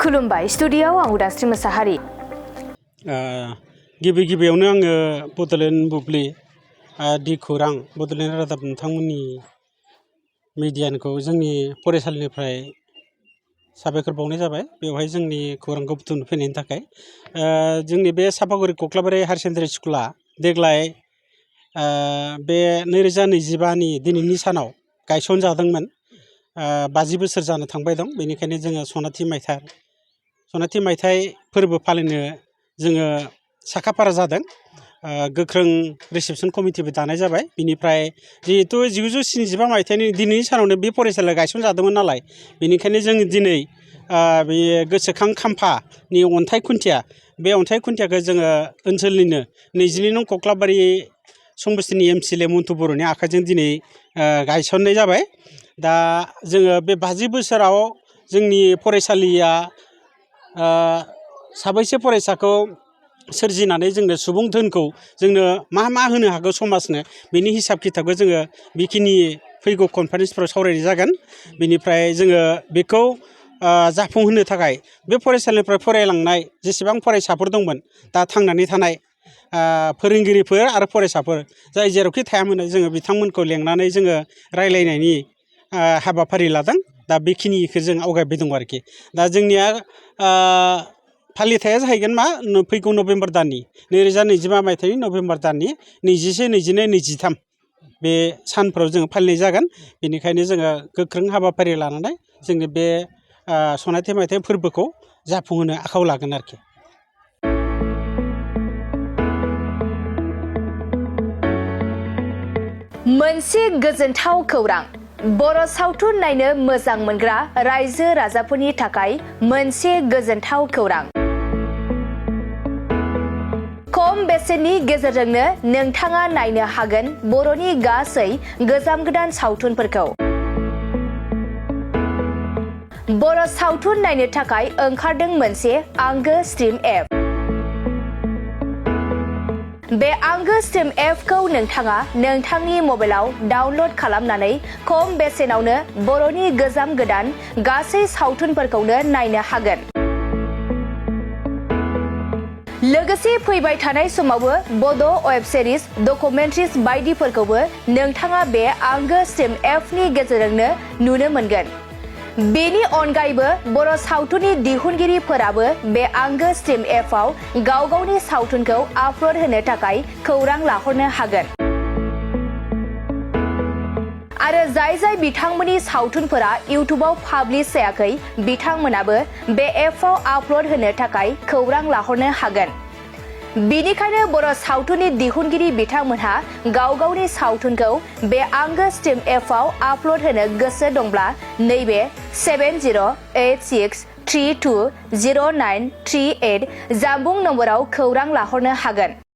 खुलुमबाय स्टुडिय'आव आं उदांस्रि मोसाहारि। गिबियावनो आङो बड'लेण्ड बुब्लि दि खौरां बड'लेण्ड रादाब नोंथांमोननि मिडियाखौ जोंनि फरायसालिनिफ्राय साबायखर बावनाय जाबाय बेवहाय जोंनि खौरांखौ बुथुमनो फैनायनि थाखाय। जोंनि बे सापागुरि कक्लाबारि हायार सेकेन्डारि स्कुला देग्लाय बे 2025नि दिनैनि सानाव गायसनजादोंमोन। 50 बोसोर जानो थांबाय दं। बेनिखायनो जोङो सनाथि मायथाइ फोरबो फालिनो जोङो साखाफारा जादों। गोख्रों रिसेपसन कमिटिबो दानाय जाबाय। बिनिफ्राय जिहेतु 1975 मायथाइनि दिनैनि सानावनो बे फरायसालिया गायसनजादोंमोन नालाय, बेनिखायनो जों दिनै बे गोसोखां खाम्फानि अन्थाइ खुन्थिया, बे अन्थाइ खुन्थियाखौ जोङो ओनसोलनिनो 22 नं कक्लाबारि समस्तिनि एमसिएलए मन्टु बर'नि आखाइजों दिनै गायसननाय जाबाय। दा जोङो बे 50 बोसोराव जोंनि फरायसालिया साबैसे फरायसाखौ सोरजिनानै जोंनो सुबुं धोनखौ जोंनो मा होनो हागौ समाजनो, बेनि हिसाब खिथाबखौ जोङो बेखिनि फैगौ कनफारेन्सफोराव सावरायनाय जागोन। बेनिफ्राय जोङो बेखौ जाफुंहोनो थाखाय बे फरायसालिनिफ्राय फरायलांनाय जेसेबां फरायसाफोर दंमोन, दा थांनानै थानाय फोरोंगिरिफोर आरो फरायसाफोर जाय जेरावखि थाया मानो जोङो बिथांमोनखौ लेंनानै जोङो रायलायनायनि हाबाफारि लादों। दा बेखिनिखौ जों आवगायबाय दं आरोखि। दा जोंनिया फालिथाया जाहैगोन फैगौ नभेम्बर दाननि 2025 मायथाइनि नभेम्बर दाननि 21, 22, 23 बे सानफोराव जोङो फालिनाय जागोन। बेनिखायनो जोङो गोख्रों हाबाफारि लानानै जोंनि बे सनाथि मायथाइ फोरबोखौ जाफुंहोनो आखायाव लागोन आरोखि। मोनसे गोजोनथाव खौरां। बर' सावथुन नायनो मोजां मोनग्रा रायजो राजाफोरनि थाखाय मोनसे गोजोनथाव खौरां। खम बेसेननि गेजेरजोंनो नोंथाङा नायनो हागोन बर'नि गासै गोजाम गोदान सावथुनफोरखौ। बर' सावथुन नायनो थाखाय ओंखारदों मोनसे आंगो स्ट्रिम एप। बे आंगो स्ट्रिम एपखौ नोंथाङा नोंथांनि मबाइलाव डाउनल'ड खालामनानै खम बेसेनावनो बर'नि गोजाम गोदान गासै सावथुनफोरखौनो नायनो हागोन। लोगोसे फैबाय थानाय समावबो बड' वेब सिरिज, डकुमेन्ट्रिज बायदिफोरखौबो नोंथाङा बे आंगो स्ट्रिम एपनि गेजेरजोंनो नुनो मोनगोन। बेनि अनगायैबो बर' सावथुननि दिहुनगिरिफोराबो बे आंगो स्ट्रिम एपआव गावगावनि सावथुनखौ आपल'ड होनो थाखाय खौरां लाहरनो हागोन। आरो जाय बिथांमोननि सावथुनफोरा इउटुबाव पाब्लिश जायाखै, बिथांमोनाबो बे एपआव आपल'ड होनो थाखाय खौरां लाहरनो हागोन। बेनिखायनो बर' सावथुननि दिहुनगिरि बिथांमोनहा गावगावनि सावथुनखौ बे आंगो स्ट्रिम एपआव आपल'ड होनो गोसो दंब्ला नैबे 7086320938 जानबुं नम्बराव खौरां लाहरनो हागोन।